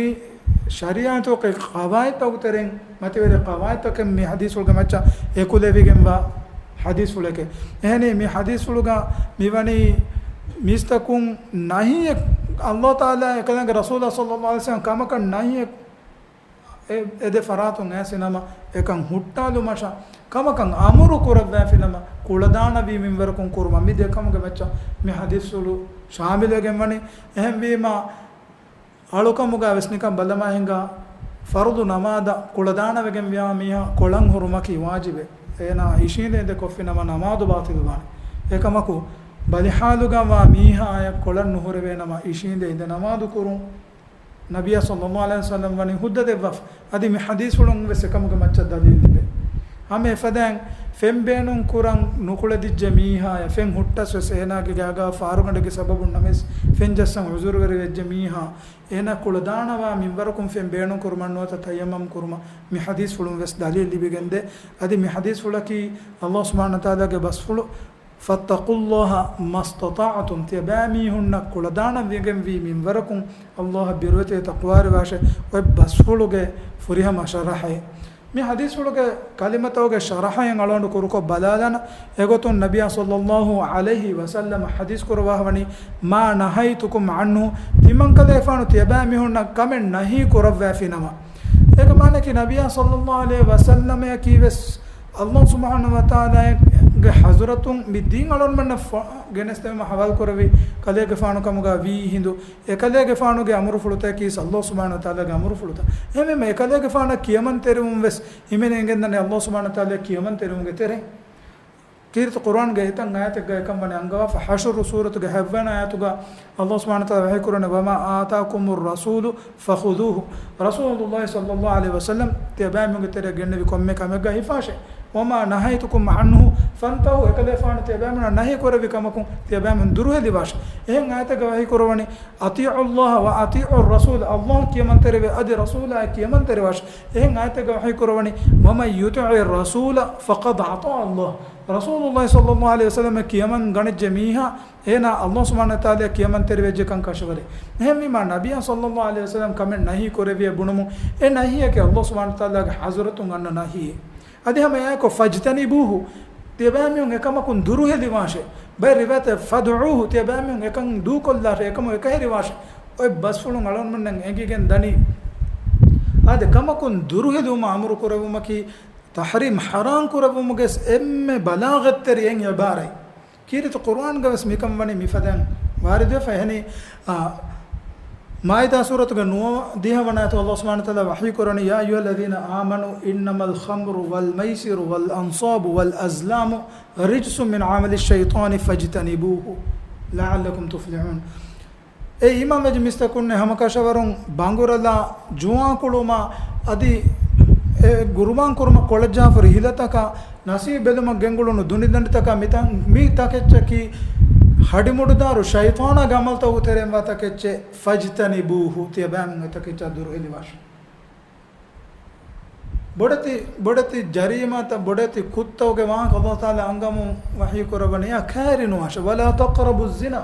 ޝަރީޢަތުގެ ޤަވާޢިދުތަކުގެ ތެރެއިން މަތިވެރި ޤަވާޢިދުތަކެއް މި ޙަދީޘްފުޅުގެ މައްޗަށް އެކުލެވިގެންވާ ޙަދީޘްފުޅެކޭ. އެހެނީ މި ޙަދީޘްފުޅުގަ މިވަނީ މީސްތަކުން ނަހީއެއް، ﷲ ތަޢާލާ އެކަލާނގެ ރަސޫލާ ޞައްލައްލާހު ޢަލައިހި ވަސައްލަމަ ކަމަކަށް ނަހީއެއް އެ، އެ ދެ ފަރާތުން އައިސް ނަމަ، އެކަން ހުއްޓާލުމަށާ ކަމަކަށް އަމުރު ކުރައްވާފި ނަމަ، ކުޅަދާނަވީ މިންވަރަކުން ކުރުމަށް މި ދެ ކަމުގެ މައްޗަށް މި ޙަދީޘްފުޅު ޝާމިލުވެގެން ވަނީ. އެހެންވީމަ، އަޅުކަމުގަ ވެސް ނިކަން ބަލަމާ ހިނގާ، ފަރުޟު ނަމާދަށް ކުޅަދާނަވެގެންވާ މީހާ ކޮޅަށް ހުރުމަކީ ވާޖިބެއް. އޭނާ އިށީނދެ އިނދެ ކޮށްފި ނަމަ ނަމާދު ބާޠިލުވާނެ. އެކަމަކު، ބަލިޙާލުގަ ވާ މީހާއަށް ކޮޅަށް ނުހުރެވޭ ނަމަ އިށީނދެ އިނދެ ނަމާދު ކުރުން ނަބިއްޔާ ޞައްލައްލާހު ޢަލައިހި ވަސައްލަމަ ވަނީ ހުއްދަ ދެއްވާފަ. އަދި މި ޙަދީޘްފުޅުން ވެސް އެކަމުގެ މައްޗަށް ދަލީލު ލިބޭ. ހަމަ އެފަދައިން ފެން ބޭނުން ކުރަން ނުކުޅެދިއްޖެ މީހާއަށް ފެން ހުއްޓަސް ވެސް އޭނާގެ ގާގަ ފާރުގަނޑެއްގެ ސަބަބުން ނަމަވެސް ފެން ޖައްސަން ޢުޛުރުވެރި ވެއްޖެ މީހާ، އޭނާ ކުޅަދާނަވާ މިންވަރަކުން ފެން ބޭނުން ކުރުމަށް ނުވަތަ ތަޔައްމަމް ކުރުމަށް މި ޙަދީޘްފުޅުން ވެސް ދަލީލު ލިބިގެންދޭ. އަދި މި ޙަދީޘްފުޅަކީ ﷲ ސުބްޙާނަހޫ ވަތަޢާލާގެ ބަސްފުޅު، فاتقوا الله ما استطعتم، ތިޔަބައިމީހުންނަށް ކުޅަދާނަވެގެންވީ މިންވަރަކުން ﷲ އަށް ބިރުވެތިވެ ތަޤްވާވެރިވާށޭ. އޮތް ބަސްފުޅުގެ ފުރިހަމަ ޝަރަޙެއް. މި ޙަދީޘްފުޅުގެ ކަލިމަތަކުގެ ޝަރަޙައިން އަޅުގަނޑު ކުރުކޮށް ބަލާލަން. އެގޮތުން ނަބިއްޔާ ޞައްލައްލާހު ޢަލައިހި ވަސައްލަމަ ޙަދީޘް ކުރައްވާފަ ވަނީ، ما نهيتكم عنه، ތިމަންކަލޭފާނު ތިޔަބައިމީހުންނަށް ކަމެއް ނަހީ ކުރައްވާފި ނަމަ. އޭގެ މާނައަކީ ނަބިއްޔާ ޞައްލައްލާހު ޢަލައިހި ވަސައްލަމައަކީ ވެސް ﷲ ސުބްޙާނަހޫ ވަތަޢާލާގެ ޙަޟްރަތުން މި ދީން އަޅުގަނޑުމެންނަށް ފަ-، ގެނެސްދެވުމަށް ޙަވާލު ކުރެއްވި ކަލޭގެފާނު ކަމުގަ ވީ ހިނދު، އެކަލޭގެފާނުގެ އަމުރުފުޅުތަކަކީ ވެސް ﷲ ސުބްޙާނަހޫ ވަތަޢާލާގެ އަމުރުފުޅުތައް. އެހެންވީމަ އެކަލޭގެފާނަށް ކިޔަމަންތެރިވުން ވެސް ހިމެނިގެންދަނީ ﷲ ސުބްޙާނަހޫ ވަތަޢާލާ ކިޔަމަންތެރިވުމުގެ ތެރެއިން. ކީރިތި ޤުރުއާންގެ އެތައް އާޔަތެއްގަ އެކަން ވަނީ އަންގަވާފަ. ޙަޝްރު ސޫރަތުގެ ހަތްވަނަ އާޔަތުގަ ﷲ ސުބްޙާނަހޫ ވަތަޢާލާ ވަޙީކުރަނީ، وما آتاكم الرسول فخذوه. ރަސޫލުﷲ ޞައްލައްލާހު ޢަލައިހި ވަސައްލަމަ ތިޔަބައިމީހުންގެ ތެރެއަށް ގެންނެވި ކޮންމެ ކަމެއްގަ ހިފާށޭ. وما نهيتكم عنه فانتهوا، އެކަލޭފާނު ތިޔަބައިމީހުންނަށް ނަހީ ކުރެއްވި ކަމަކުން ތިޔަބައިމީހުން ދުރުހެލިވާށޭ. އެހެން އާޔަތެއްގަ ވަޙީކުރައްވަނީ، أطيعوا الله وأطيعوا الرسول، ﷲ އަށް ކިޔަމަންތެރިވެ، އަދި ރަސޫލާއަށް ކިޔަމަންތެރިވާށޭ. އެހެން އާޔަތެއްގަ ވަޙީކުރައްވަނީ، ومن يطع الرسول فقد أطاع الله، ރަސޫލުﷲ ޞައްލައްލާހު ޢަލައިހި ވަސައްލަމަ ކިޔަމަން ގަނެއްޖެ މީހާ، އޭނާ ﷲ ސުބްޙާނަހޫ ވަތަޢާލާ ކިޔަމަންތެރިވެއްޖެކަން ކަށަވަރޭ. އެހެންވީމާ، ނަބިއްޔާ ޞައްލައްލާހު ޢަލައިހި ވަސައްލަމަ ކަމެއް ނަހީ ކުރެއްވިއޭ ބުނުމުން، އެ ނަހީއަކީ ﷲ ސުބްޙާނަހޫ ވަތަޢާލާގެ ޙަޟްރަތުން އަންނަ ނަހީއެއް. އަދި ހަމަ އެއާއެކު، فاجتنبوه، ތިޔަބައިމީހުން އެކަމަކުން ދުރުހެލިވާށޭ. ބައެއް ރިވާޔަތެއް، فادعوه، ތިޔަބައިމީހުން އެކަން ދޫކޮށްލާށޭ، އެކަމަށް އެކަހެރިވާށޭ. އޮތް ބަސްފުޅުން އަޅުގަނޑުމެންނަށް އެނގިގެން ދަނީ، އާދެ، ކަމަކުން ދުރުހެލުމަށް އަމުރު ކުރެއްވުމަކީ، ތަޙްރީމް، ޙަރާމް ކުރެއްވުމުގެ އެންމެ ބަލާޣަތްތެރި އެއް ޢިބާރަތް. ކީރިތި ޤުރުއާންގަ ވެސް މިކަން ވަނީ މިފަދައިން ވާރިދުވެފަ. އެހެނީ، އާ، މާއިދާ ސޫރަތުގެ ނުވަދިހަ ވަނަ އާޔަތު ﷲ ސުބްޙާނަހޫ ވަތަޢާލާ ވަޙީކުރަނީ، يا أيها الذين آمنوا إنما الخمر والميسر والأنصاب والأزلام رجس من عمل الشيطان فاجتنبوه لعلكم تفلحون. އޭ އީމާންވެއްޖެ މީސްތަކުންނޭ، ހަމަކަށަވަރުން ބަނގުރަލާ، ޖުވާން ކުޅުމާ އަދި އެ ގުރުބާން ކުރުމަށް ކޮޅަށްޖާފަ ހުރި ހިލަތަކާ، ނަސީބު ބެލުމަށް ގެންގުޅުނު ދުނިދަނޑިތަކާ، މިތަން، މި ތަކެއްޗަކީ ހަޑިމުޑުދާރު ޝައިޠާނާގެ ޢަމަލުތަކުގެ ތެރެއިން ވާ ތަކެއްޗެއް. فاجتنبوه، ތިޔަބައިމީހުން އެތަކެއްޗާ ދުރުހެލިވާށޭ. ބޮޑެތި، ބޮޑެތި ޖަރީމާތައް، ބޮޑެތި ކުށްތަކުގެ ވާހަކަ ﷲ ތަޢާލާ އަންގަމުން ވަޙީ ކުރައްވަނީ، އެއާ ކައިރިނުވާށޭ. ولا تقربوا الزنا،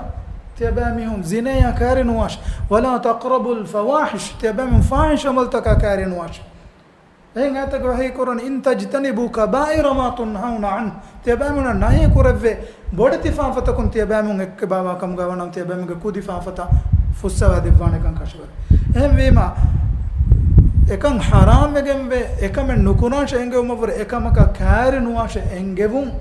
ތިޔަބައިމީހުން ޒިނޭއާ ކައިރިނުވާށޭ. ولا تقربوا الفواحش، ތިޔަބައިމީހުން ފާޙިޝް ޢަމަލުތަކާ ކައިރިނުވާށޭ. އެހެން އާޔަތެއްގަ ވަޙީކުރަނީ، إن تجتنبوا كبائر ما تنهون عنه، ތިޔަބައިމީހުންނަށް ނަހީ ކުރެއްވި ބޮޑެތި ފާފަތަކުން ތިޔަބައިމީހުން އެއްކަބާވާ ކަމުގަ ވަނަމަ، ތިޔަބައިމީހުންގެ ކުދި ފާފަތައް ފުއްސަވާ ދެއްވާނެކަން ކަށަވަރޭ. އެހެންވީމާ، އެކަން ޙަރާމްވެގެންވެ، އެކަމެއް ނުކުރާށޭ އެންގެވުމަށްވުރެ، އެކަމަކަށް ކައިރިނުވާށޭ އެންގެވުން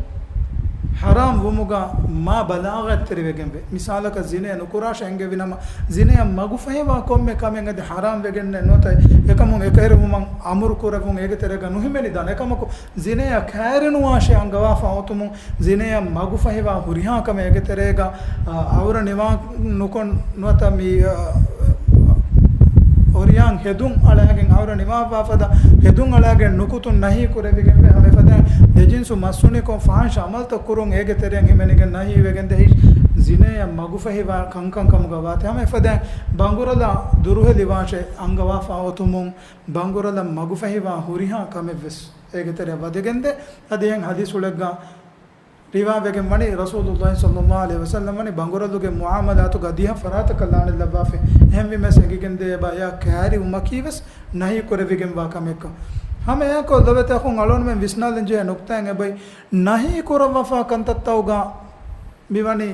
ޙަރާމް ވުމުގަ މާ ބަލާޣަތްތެރިވެގެންވޭ. މިސާލަކަށް، ޒިނޭ ނުކުރާށޭ އެންގެވިނަމަ، ޒިނޭއަށް މަގުފަހިވާ ކޮންމެ ކަމެއް އަދި ޙަރާމްވެގެންނެއް ނުވަތަ އެކަމުން އެކައިރިވުމަށް އަމުރު ކުރެއްވުން އޭގެ ތެރޭގަ ނުހިމެނިދާނެ. އެކަމަކު، ޒިނޭއަށް ކައިރިނުވާށޭ އަންގަވާފަ އޮތުމުން، ޒިނޭއަށް މަގުފަހިވާ ހުރިހާ ކަމެއް އޭގެ ތެރޭގަ، އަ، އައުރަ ނިވާ ނުކޮށް ނުވަތަ މި، އަ، އޮރި ހެދުން އަޅާގެން އަހުރަ ނިމާވާ ފަދަ ހެދުން އަޅާގެން ނުކުތުން ނަހީ ކުރެވިގެންވެ. ހަމަ އެފަދައިން ދެޖިންސު މަސް ހުނިކޮށް ފާހިޝް އަމަލްތައް ކުރުން އޭގެ ތެރެއިން ހިމެނިގެން ނަހީވެގެންދޭ. ހި ޒިނޭއަށް މަގުފަހިވާ ކަންކަން ކަމުގަ ވާތީ. ހަމަ އެފަދައިން ބަނގުރަލާ ދުރުހެލިވާށޭ އަންގަވާފާ އޮތުމުން ބަނގުރަލަށް މަގުފަހިވާ ހުރިހާ ކަމެއްވެސް އޭގެ ތެރެއަށް ވަދެގެންދޭ. އަދި އެހެން ޙަދީޘްފުޅެއްގަ ރިވާވެގެން ވަނީ، ރަސޫލުﷲ ޞައްލަﷲ ޢަލައިހި ވަސައްލަމް ވަނީ ބަނގުރަލުގެ މުޢާމަލާތުގަ ދިހަ ފަރާތަކަށް ލަޢުނަތް ލައްވާފަ. އެހެންވީމަ އެނގިގެންދޭ އެބަ އެއާ ކައިރިވުމަކީވެސް ނަހީ ކުރެވިގެންވާ ކަމެއްކަން. ހަމަ އެއާއެކު ލޮބުވެތި އަޚުން އަޅުގަނޑުމެން ވިސްނާލަން ޖެހޭ ނުކްތާއެއް އެބައި، ނަހީ ކުރައްވާފާ ކަންތައްތަކުގަ މިވަނީ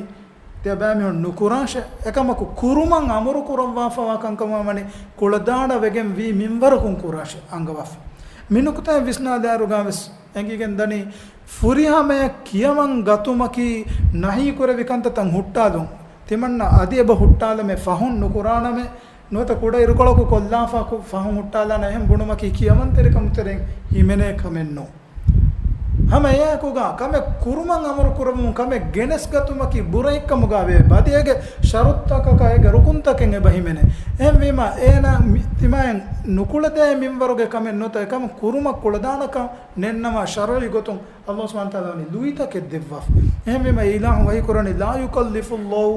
ތިޔަބައިމީހުން ނުކުރާށޭ. އެކަމަކު ކުރުމަށް އަމުރު ކުރައްވާފަވާ ކަންކަމާ ވަނީ ކުޅަދާނަވެގެން ވީ މިންވަރަކުން ކުރާށޭ އަންގަވާފަ. މި ނުކުތާއިން ވިސްނާލާއިރުގަވެސް އެނގިގެން ދަނީ، ފުރިހަމަޔަށް ކިޔަމަން ގަތުމަކީ ނަހީ ކުރެވި ކަންތައްތައް ހުއްޓާލުން. ތިމަންނަ އަދި އެބަ ހުއްޓާލަމޭ ފަހުން ނުކުރާނަމޭ. ނުވަތަ ކުޑަ އިރުކޮޅަކު ކޮށްލާފަ ކު-، ފަހުން ހުއްޓާލާނަ އެހެން ބުނުމަކީ ކިޔަމަންތެރިކަމު ތެރެއިން ހިމެނޭ ކަމެއް ނޫން. ހަމަ އެއާއެކުގަ ކަމެއް ކުރުމަށް އަމުރު ކުރެވުމުން ކަމެއް ގެނެސްގަތުމަކީ ބުރައެއްކަމުގަ ވޭ. އަދި އޭގެ ޝަރުޠުތަކަކާ އޭގެ ރުކުންތަކެއް އެބަ ހިމެނޭ. އެހެންވީމަ އޭނާ މި-، ތިމާއިން ނުކުޅެދޭ މިންވަރުގެ ކަމެއް ނުވަތަ އެކަމަށް ކުރުމަށް ކުޅަދާނަކަން ނެތްނަމަ ޝަރުޢީ ގޮތުން ﷲ ސުބްޙާނަހޫ ވަތަޢާލާ ވަނީ ލުއިތަކެއް ދެއްވާފަ. އެހެންވީމަ އިލާހު ވަޙީ ކުރަނީ، "لا يكلف الله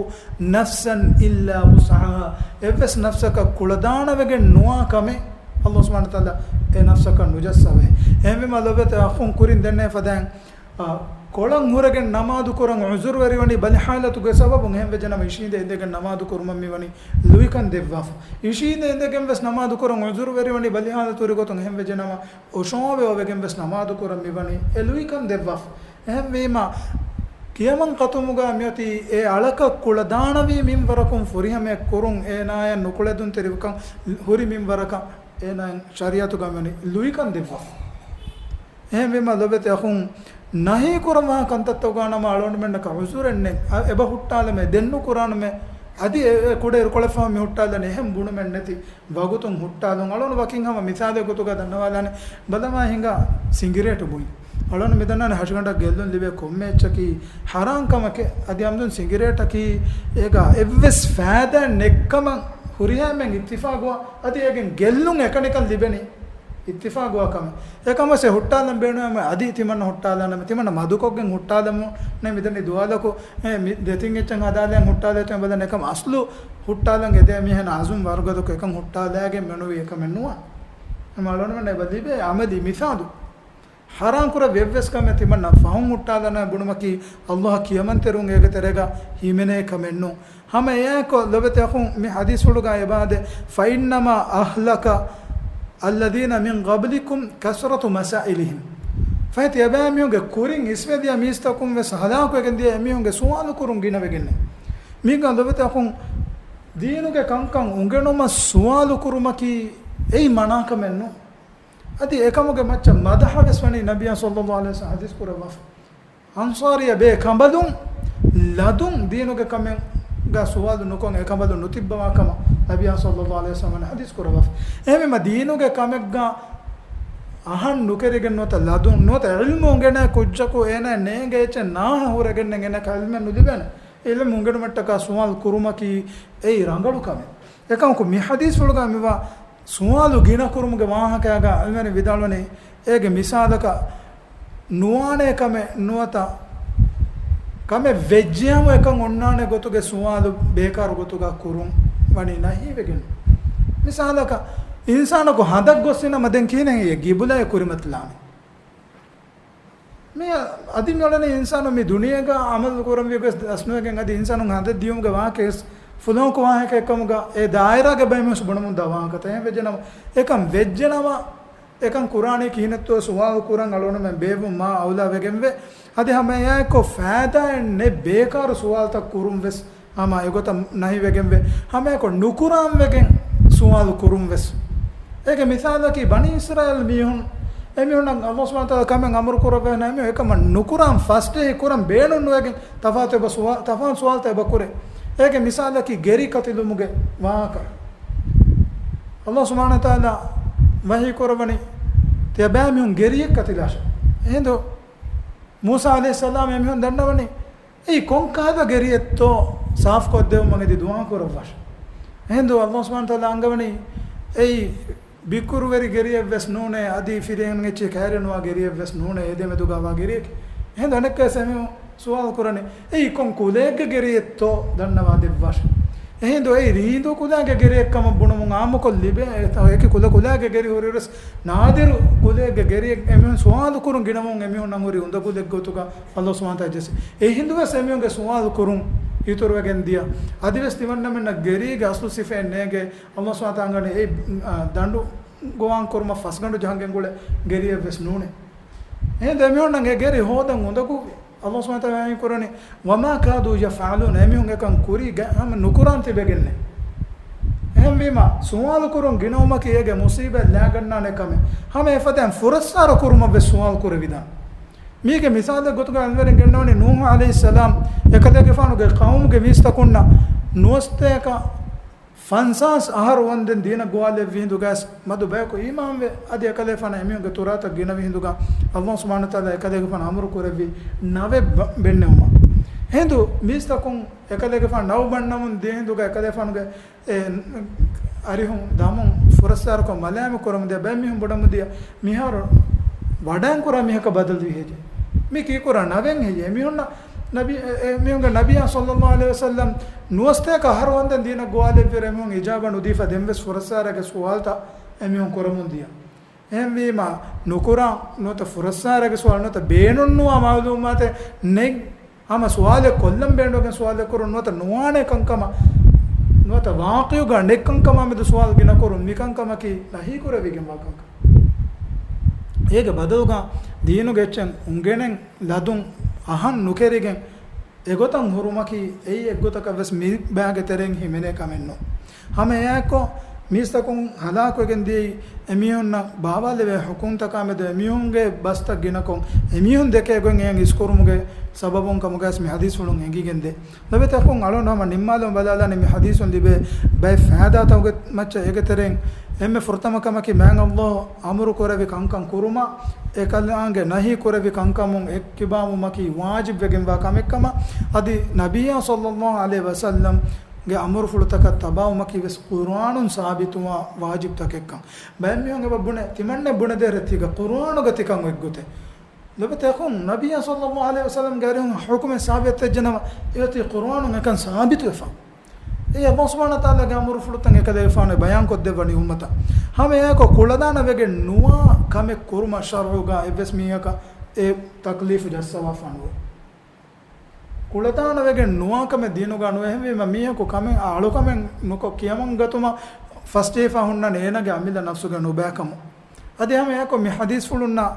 نفسا إلا وسعها." އެއްވެސް ނަފްސަކަށް ކުޅަދާނަވެގެން ނުވާ ކަމެއް ﷲ ސުބްޙާނަހޫ ވަތަޢާލާ އެ ނަފްސަކަށް ނުޖައްސަވޭ. އެހެންވީމަ ލޮބުވެތި އަޚުން ކުރިން ދެންނެވި ފަދައިން، އާ، ކޮޅަށް ހުރެގެން ނަމާދު ކުރަން ޢުޛުރުވެރިވަނީ ބަލި ޙާލަތުގެ ސަބަބުން އެހެންވެއްޖެނަމަ އިށީނދެ އިނދެގެން ނަމާދު ކުރުމަށް މިވަނީ ލުއިކަން ދެއްވާފަ. އިށީނދެ އިނދެގެން ވެސް ނަމާދު ކުރަން ޢުޛުރުވެރިވަނީ ބަލި ޙާލަތު ހުރި ގޮތުން އެހެންވެއްޖެނަމަ އޮށޯވެވެގެން ވެސް ނަމާދު ކުރަން މިވަނީ އެ ލުއިކަން ދެއްވާފަ. އެހެންވީމަ، ކިޔަމަން ގަތުމުގަ މިއޮތީ އެ އަޅަކަށް ކުޅަދާނަވީ މިންވަރަކުން ފުރިހަމަޔަށް ކުރުން އޭނާޔަށް ނުކުޅެދުންތެރިކަން ހުރި މިންވަރަކަށް އޭނާޔަށް ޝަރީޢަތުގަ މިވަނީ ލުއިކަން ދެއްވާފަ. އެހެންވީމަ ލޮބުވެތި އަޚުން، ނަހީ ކުރައްވާ ކަންތައްތަކުގަ ނަމަ އަޅުގަނޑުމެންނަކަށް ޢުޛުރެއް ނެތް. އަ، އެބަ ހުއްޓާލަމޭ، ދެން ނުކުރާނަމޭ، އަދި އެ، އެ ކުޑަ އިރުކޮޅެއް ފަހުން މި ހުއްޓާލަނީ އެހެން ބުނުމެއް ނެތި ވަގުތުން ހުއްޓާލުން. އަޅުގަނޑު ވަކިން ހަމަ މިސާލެއް ގޮތުގަ ދަންނަވާލާނެ. ބަލަމާ ހިނގާ ސިނގިރޭޓު ބުއިން. އަޅުގަނޑު މިދަންނާނެ ހަށިގަނޑަށް ގެއްލުން ލިބޭ ކޮންމެ އެއްޗަކީ ޙަރާން ކަމެކޭ. އަދި އަމްދުން ސިނގިރޭޓަކީ އޭގަ އެއްވެސް ފައިދާއެއް ނެތްކަމަށް ހުރިހާ އެންމެން އިއްތިފާގުވާ، އަދި އޭގެން ގެއްލުން އެކަނިކަން ލިބެނީ އިއްތިފާގުވާ ކަމެއް. އެކަމަށް އެ ހުއްޓާލަން ބޭނުމޭ އަދި ތިމަންނަ ހުއްޓާލާނަމޭ. ތިމަންނަ މަދުކޮށްގެން ހުއްޓާލަމުން ނެތް މިދަނީ ދުވާލަކު، އެ، މި ދެތިން އެއްޗަށް ހަދާލައި ހުއްޓާލޭތޯ ބަލަން. އެކަމަށް އަސްލު ހުއްޓާލަން އެދޭ މީހެއް އަޒުމް ވަރުގަދަކޮށް އެކަން ހުއްޓާލައިގެން މެނުވީ އެކަމެއް ނުވާ. އެމަ އަޅުގަނޑުމެން އެބަ ލިބޭ އަމަލީ މިސާލު. ޙަރާން ކުރެއްވި އެއްވެސް ކަމެއް ތިމަންނަ ފަހުން ހުއްޓާލާނަމޭ ބުނުމަކީ ﷲ އަށް ކިޔަމަންތެރިވުން އޭގެ ތެރޭގަ ހިމެނޭ ކަމެއް ނޫން. ހަމަ އެއާއެކު ލޮބުވެތި އަޚުން މި ޙަދީޘްފުޅުގަ އެބަ އާދޭ، "فإنما أهلك الذين من قبلكم كثرة مسائلهم." ފަހެ ތިޔަބައިމީހުންގެ ކުރިން އިސްވެދިޔަ މީސްތަކުން ވެސް ހަލާކުވެގެން ދިޔަ އެމީހުންގެ ސުވާލު ކުރުން ގިނަވެގެންނެއް. މީގަ ލޮބުވެތި އަޚުން ދީނުގެ ކަންކަން އުނގެނުމަށް ސުވާލު ކުރުމަކީ އެއީ މަނާ ކަމެއް ނޫން. އަދި އެކަމުގެ މައްޗަށް މަދަޙަ ވެސް ވަނީ ނަބިއްޔާ ޞައްލަﷲ ޢަލައިހި ވަސައްލަމަ ޙަދީޘް ކުރައްވާފަ. އަންޞާރީ ބޭކަނބަލުން ލަދުން ދީނުގެ ކަމެއްގަ ސުވާލު ނުކޮށް އެކަނބަލުން ނުތިއްބަވާ ކަމަށް ނަބިއްޔާ ޞައްލަﷲ ޢަލައިހި ވަސައްލަމަ ޙަދީޘް ކުރައްވާފަ. އެހެންވީމަ ދީނުގެ ކަމެއްގަ އަހަން ނުކެރިގެން ނުވަތަ ލަދުން ނުވަތަ ޢިލްމު އުނގެނޭ ކުއްޖަކު އޭނާ ނޭނގޭ އެއްޗެއް ނާހަ ހުރެގެންނެއް އޭނާ ޢިލްމެއް ނުލިބޭނެ. ޢިލްމު އުނގެނުމަށްޓަކާ ސުވާލު ކުރުމަކީ އެއީ ރަނގަޅު ކަމެއް. އެކަމަކު މި ޙަދީޘްފުޅުގަ މިވާ ސުވާލު ގިނަ ކުރުމުގެ ވާހަކައިގަ ޢިލްމުވެރިން ވިދާޅުވަނީ، އޭގެ މިސާލަކަށް ނުވާނޭ ކަމެއް ނުވަތަ ކަމެއް ވެއްޖިޔާމު އެކަން އޮންނާނެ ގޮތުގެ ސުވާލު ބޭކާރު ގޮތުގަ ކުރުން ވަނީ ނަހީވެގެން. މިސާލަކަށް، އިންސާނަކު ހަނދަށް ގޮއްސިނަމަ ދެން ކިހިނެއް ގިބުލައެއް ކުރިމަތިލާނީ؟ މި އަދި މިއުޅެނީ އިންސާނު މި ދުނިޔޭގަ ޢަމަލު ކުރަންވީ ގޮސް ދަސްނުވެގެން އަދި އިންސާނުން ހަނދަށް ދިޔުމުގެ ވާހަކަ އެސް ފުލަންކު ވާހަކަ އެއްކަމުގަ އެ ދާއިރާގެ ބައިމީހުން ބުނަމުން ދާ ވާހަކަތައް. އެހެން ވެއްޖެނަމަ، އެކަން ވެއްޖެނަމަ، އެކަން ކުރާނީ ކިހިނެއްތޯ ސުވާލު ކުރަން އަޅުގަނޑުމެން ބޭއްވުން މާ އައުލާ ވެގެންވޭ. އަދި ހަމަ އެއާއެކު ފައިދާއެއް ނެތް ބޭކާރު ސުވާލުތައް ކުރުން ވެސް ހަމަ އެގޮތަށް ނަހީވެގެންވޭ. ހަމައެކު ނުކުރާން ވެގެން ސުވާލު ކުރުން ވެސް. އޭގެ މިސާލަކީ ބަނީ އިސްރާއީލް މީހުން، އެމީހުންނަށް ﷲ ސުބްޙާނަހޫ ވަތަޢާލާ ކަމެއް އަމުރު ކުރައްވައި ނަމަ އެކަމަށް ނުކުރާން ފަސްޓެހި ކުރަން ބޭނުން ނުވެގެން ތަފާތު އެބަ ސުވާ-، ތަފާތު ސުވާލުތައް އެބަ ކުރޭ. އޭގެ މިސާލަކީ ގެރި ކަތިލުމުގެ ވާހަކަ. ﷲ ސުބްޙާނަހޫ ވަތަޢާލާ ވަޙީ ކުރައްވަނީ ތިޔަބައިމީހުން ގެރިއެއް ކަތިލާށޭ. އެހިނދު މޫސާ ޢަލައިހިއްސަލާމް އެމީހުން ދަންނަވަނީ އެއީ ކޮންކަހަލަ ގެރިއެއްތޯ ސާފުކޮށްދެވުމަށް އެދި ދުޢާ ކުރައްވާށޭ. އެހިނދު ﷲ ސުބްޙާނަހޫ ވަތަޢާލާ އަންގަވަނީ، އެއީ ބިކުރުވެރި ގެރިއެއްވެސް ނޫނޭ، އަދި ފިރިހެން އެއްޗެއް ކައިރިނުވާ ގެރިއެއްވެސް ނޫނޭ، އެ ދެމެދުގަ ވާ ގެރިއެކޭ. އެހެން އަނެއްކާވެސް އެމީހުން ސުވާލު ކުރަނީ، އެއީ ކޮން ކުލައެއްގެ ގެރިއެއްތޯ ދަންނަވާ ދެއްވާށެ. އެހިނދު އެއީ ރީނދޫ ކުލައިގެ ގެރިއެއްކަމަށް ބުނުމުން އާއްމުކޮށް ލިބޭ، އެކި ކުލަ ކުލައިގެ ގެރި ހުރިވެސް ނާދިރު ކުލައެއްގެ ގެރިއެއް އެމީހުން ސުވާލު ކުރުން ގިނަވުން އެމީހުންނަށް ހުރި އުނދަގުލެއް ގޮތުގަ އައްލާހު ސުބްޙާނަހު ވަތަޢާލާ ޖެއްސޭ. އެހިނދުވެސް އެމީހުންގެ ސުވާލު ކުރުން އިތުރުވެގެން ދިޔަ. އަދިވެސް ތިމަންނަމެންނަށް ގެރީގެ އަސްލު ސިފައެއް ނޭނގޭ. އައްލާހު ސުބްޙާނަހު ވަތަޢާލާ އަންގަނީ އެއީ، އާ، ދަނޑު ގޮވާން ކުރުމަށް ފަސްގަނޑު ޖަހަން ގެންގުޅޭ ގެރިއެއްވެސް ނޫނޭ. އެހެން އެމީހުންނަށް އެ ގެރި ހޯދަން އުނދަގޫވި. އައްލާހު ސުބްޙާނަހު ވަތަޢާލާ ވަޙީ ކުރަނީ، "وما كادوا يفعلون." އެމީހުން އެކަން ކުރީ ގަ-، ހަމަ ނުކުރާން ތިބެގެންނެއް. އެހެންވީމަ، ސުވާލު ކުރުން ގިނަވުމަކީ އޭގެ މުޞީބަތް ލާގަންނާނެ ކަމެއް. ހަމަ އެފަދައިން ފުރައްސާރަ ކުރުމަށްވެސް ސުވާލު ކުރެވިދާނެ. މީގެ މިސާލެއް ގޮތުގަ އަންވެރިން ގެންނަވަނީ ނޫޙު ޢަލައިހިއްސަލާމް އެކަލޭގެފާނުގެ ޤައުމުގެ މީސްތަކުންނަށް ނުވަސަތޭކަ ފަންސާސް އަހަރު ވަންދެން ދީނަށް ގޮވާލެއްވި ހިނދުގައި މަދު ބަޔަކު އީމާންވެ، އަދި އެކަލޭގެފާނަށް އެމީހުންގެ ތުރާތައް ގިނަވި ހިނދުގަ އައްލާހު ސުބްޙާނަހު ވަތަޢާލާ އެކަލޭގެފާނަށް އަމުރު ކުރެއްވި ނަވެއް ބަ-، ބެންނެވުމަށް. ހިނދު މީސްތަކުން އެކަލޭގެފާނު ނަވު ބަންނަމުން ދިޔަ ހިނދުގަ އެކަލޭގެފާނުގެ އެ އަރިހުން ދަމުން ފުރައްސާރަކޮށް މަލާމަތް ކުރަމުން ދިޔަ ބައެއް މީހުން ބުނަމުން ދިޔަ މިހާރު ވަޑައިން ކުރާ މީހަކަށް ބަދަލުވީ ހެއްޔޭ؟ މި ކީކުރާ ނަވެއް ހެއްޔޭ؟ އެމީހުންނަށް ނަބީ، އެ، އެ، އެމީހުންގެ ނަބިއްޔާ ޞައްލައްލާހު ޢަލައިހި ވަސައްލަމް ނުވަސަތޭކަ އަހަރު ވަންދެން ދީނަށް ގޮވާލެއްވިއިރު އެމީހުން އިޖާބަ ނުދީފަ ދެންވެސް ފުރައްސާރަގެ ސުވާލުތައް އެމީހުން ކުރަމުން ދިޔަ. އެހެންވީމާ، ނުކުރާ ނުވަތަ ފުރައްސާރަގެ ސުވާލު ނުވަތަ ބޭނުންނުވާ މަޢުލޫމާތެއް ނެތް ހަމަ ސުވާލެއް ކޮށްލަން ބޭނުންވެގެން ސުވާލެއް ކުރުން ނުވަތަ ނުވާނެ ކަންކަމަށް ނުވަތަ ވާޤިޢުގަ ނެތް ކަންކަމާ މެދު ސުވާލު ގިނަ ކުރުން މިކަންކަމަކީ ނަހީ ކުރެވިގެންވާ ކަންކަން. އޭގެ ބަދަލުގަ ދީނުގެ އެއްޗެއް އުނގެނެން ލަދުން އަހަން ނުކެރިގެން އެގޮތަށް ހުރުމަކީ އެއީ އެއްގޮތަކަށް ވެސް މި ބައިގެ ތެރެއިން ހިމެނޭ ކަމެއް ނޫން. ހަމަ އެއާއެއްކޮށް، މީސްތަކުން ހަލާކުވެގެން ދިޔައީ އެމީހުންނަށް ބާވާލެވޭ ޙުކުމްތަކާމެދު އެމީހުންގެ ބަސްތައް ގިނަކޮށް، އެމީހުން ދެކޭ ގޮތް އެޔަށް އިސްކުރުމުގެ ސަބަބުން ކަމުގައި ވެސް މި ޙަދީޘްފުޅުން އެނގިގެންދޭ. ލޮބުވެތި އަޚުން އަޅުގަނޑު ހަމަ ނިންމާލަމުން ބަލާލާނީ މި ޙަދީޘުން ލިބޭ ބައެއް ފައިދާތަކުގެ މައްޗަށް. އޭގެ ތެރެއިން އެންމެ ފުރަތަމަ ކަމަކީ މާތް ﷲ އަމުރު ކުރެއްވި ކަންކަން ކުރުމަށް، އެކަލާނގެ ނަހީ ކުރެއްވި ކަންކަމުން އެއްކިބާވުމަކީ ވާޖިބްވެގެންވާ ކަމެއްކަމަށް، އަދި ނަބިއްޔާ ޞައްލައްލާހު ޢަލައިހި ވަސައްލަމްގެ އަމުރުފުޅުތަކަށް ތަބާވުމަކީ ވެސް ޤުރުއާނުން ސާބިތުވާ ވާޖިބްތަކެއްކަން. ބައެއް މީހުން އެބަ ބުނެ، ތިމަންނެ ބުނެދޭ ރެތީގަ ޤުރުއާނުގަ ތިކަން އޮތްގޮތެއް. ލޮބުވެތި އަޚުން، ނަބިއްޔާ ޞައްލައްލާހު ޢަލައިހި ވަސައްލަމްގެ އަރިހުން ޙުކުމެއް ސާބިތުވެއްޖެނަމަ، އެއޮތީ ޤުރުއާނުން އެކަން ސާބިތުވެފަ. އެއީ އައްލާހު ސުބްޙާނަހު ވަތަޢާލާގެ އަމުރުފުޅުތައް އެކަލޭގެފާނު ބަޔާންކޮށްދެއްވަނީ އުއްމަތަށް. ހަމަ އެއާއެކު ކުޅަދާނަވެގެން ނުވާ ކަމެއް ކުރުމަށް ޝަރުޢުގަ އެއްވެސް މީހަކަށް އެ ތަކްލީފު ޖައްސަވާފަ ނުވޭ. ކުޅަދާނަވެގެން ނުވާ ކަމެއް ދީނުގަ ނުވޭ. އެހެންވީމަ މީހަކު ކަމެއް އަޅުކަމެއް ނުކޮށް ކިޔަމަން ގަތުމަށް ފަސްޖެހިފަ ހުންނަނީ އޭނާގެ އަމިއްލަ ނަފްސުގެ ނުބައިކަމުން. އަދި ހަމަ އެއާއެކު މި ޙަދީޘްފުޅުންނަށް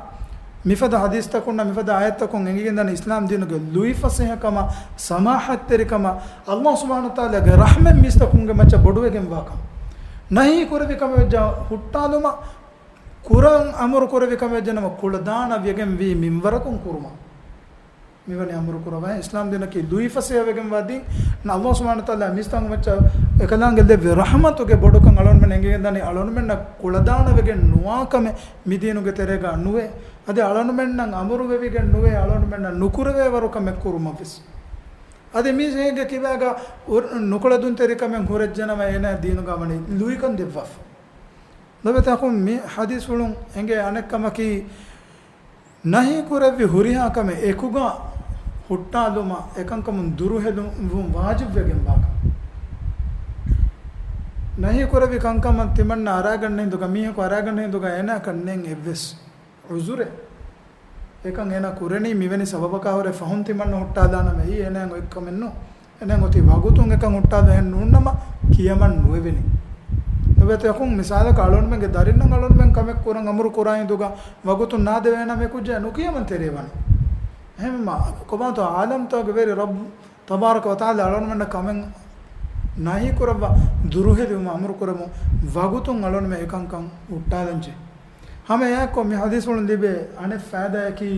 މިފަދަ ޙަދީޘްތަކުންނަށް މިފަދަ އާޔަތްތަކުން އެނގިގެންދަނީ އިސްލާމް ދީނުގެ ލުއިފަސޭހަކަމަށް، ސަމާޙަތްތެރިކަމަށް، އައްލާހު ސުބްޙާނަހު ވަތަޢާލާގެ ރަޙްމަތް މީސްތަކުންގެ މައްޗަށް ބޮޑުވެގެންވާކަން. ނަހީ ކުރެއްވި ކަމެއް ވެއްޖެ ހުއްޓާލުމަށް، ކުރަން އަމުރު ކުރެއްވި ކަމެއް ވެއްޖެނަމަ ކުޅަދާނަވެގެންވީ މިންވަރަކުން ކުރުމަށް. މިވަނީ އަމުރު ކުރައްވާ. އިސްލާމް ދީނަކީ ލުއިފަސޭހަވެގެންވާ ދީން. އައްލާހު ސުބްޙާނަހު ވަތަޢާލާ މީސްތަކުންގެ މައްޗަށް އެކަލާނގެ ދެއްވި ރަޙްމަތުގެ ބޮޑުކަން އަޅުގަނޑުމެން އެނގިގެންދަނީ އަޅުގަނޑުމެންނަށް ކުޅަދާނަވެގެން ނުވާ ކަމެއް މި ދީނުގެ ތެރޭގަ ނުވޭ. އަދި އަޅުގަނޑުމެންނަށް އަމުރުވެވިގެން ނުވޭ އަޅުގަނޑުމެންނަށް ނުކުރެވޭވަރު ކަމެއް ކުރުމަށްވެސް. އަދި މީ އޭގެ ކިބާގަ އުރ-، ނުކުޅަދުންތެރިކަމެއް ހުރެއްޖެނަމަ އޭނާ ދީނުގަ ވަނީ ލުއިކަން ދެއްވާފަ. ލޮބުވެތި އަޚުން މި ޙަދީޘްފުޅުން އެނގޭ އަނެއްކަމަކީ، ނަހީ ކުރެއްވި ހުރިހާ ކަމެއް އެކުގަ ހުއްޓާލުމަށް އެކަންކަމުން ދުރުހެލުން ވާޖިބްވެގެންވާކަން. ނަހީ ކުރެއްވި ކަންކަމަށް ތިމަންނަ އަރާގަންނަ ހިނދުގަ، މީހަކު އަރާގަންނަ ހިނދުގަ އޭނާއަކަށް ނެތް އެއްވެސް ޢުޛުރެއް. އެކަން އޭނާ ކުރަނީ މިވެނި ސަބަބަކާ ހުރެ ފަހުން ތިމަންނަ ހުއްޓާލާނަމޭ. އެއީ އޭނާއަށް އޮތް ކަމެއް ނޫން. އެނެއް އޮތީ ވަގުތުން އެކަން ހުއްޓާލަ އެހެން ނޫންނަމަ ކިޔަމަން ނުވެވެނީ. ނުވެތަ އެކުން މިސާލަކަށް އަޅުގަނޑުމެންގެ ދަރިންނަށް އަޅުގަނޑުމެން ކަމެއް ކުރަން އަމުރު ކުރާ ހިނދުގަ ވަގުތުން ނާދެވޭނަމޭ ކުއްޖާ ނުކިޔަމަން ތެރޭ ވަނީ. އެހެންވީމަ ކޮބާތޯ ޢާލަމްތަކުގެ ވެރި ރައްބު ތަބާރަކަ ވަތަޢާލާ އަޅުގަނޑުމެންނަށް ކަމެއް ނަހީ ކުރައްވާ ދުރުހެލިވުމަށް އަމުރު ކުރަމުން ވަގުތުން އަޅުގަނޑުމެން އެކަންކަން ހުއްޓާލަންޖެހޭ. ހަމަ އެއާއެކު މި ޙަދީޘްފުޅުން ލިބޭ އަނެއް ފައިދާއަކީ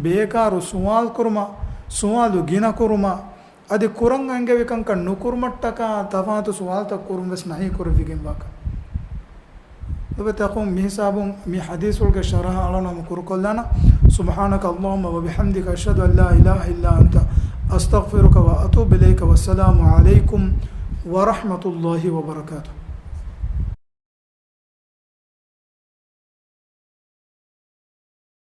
ބޭކާރު ސުވާލު ކުރުމަށް، ސުވާލު ގިނަ ކުރުމަށް، އަދި ކުރަން އެންގެވި ކަންކަން ނުކުރުމަށްޓަކާ ތަފާތު ސުވާލުތައް ކުރުން ވެސް ނަހީ ކުރެވިގެންވާކަން. ލޮބުވެތި އަޚުން މި ހިސާބުން މި ޙަދީޘްފުޅުގެ ޝަރަޙަ އަޅުގަނޑު ކުރުކޮށްލާނަން. سبحانك اللهم وبحمدك أشهد أن لا إله إلا أنت أستغفرك وأتوب إليك والسلام عليكم ورحمة الله وبركاته.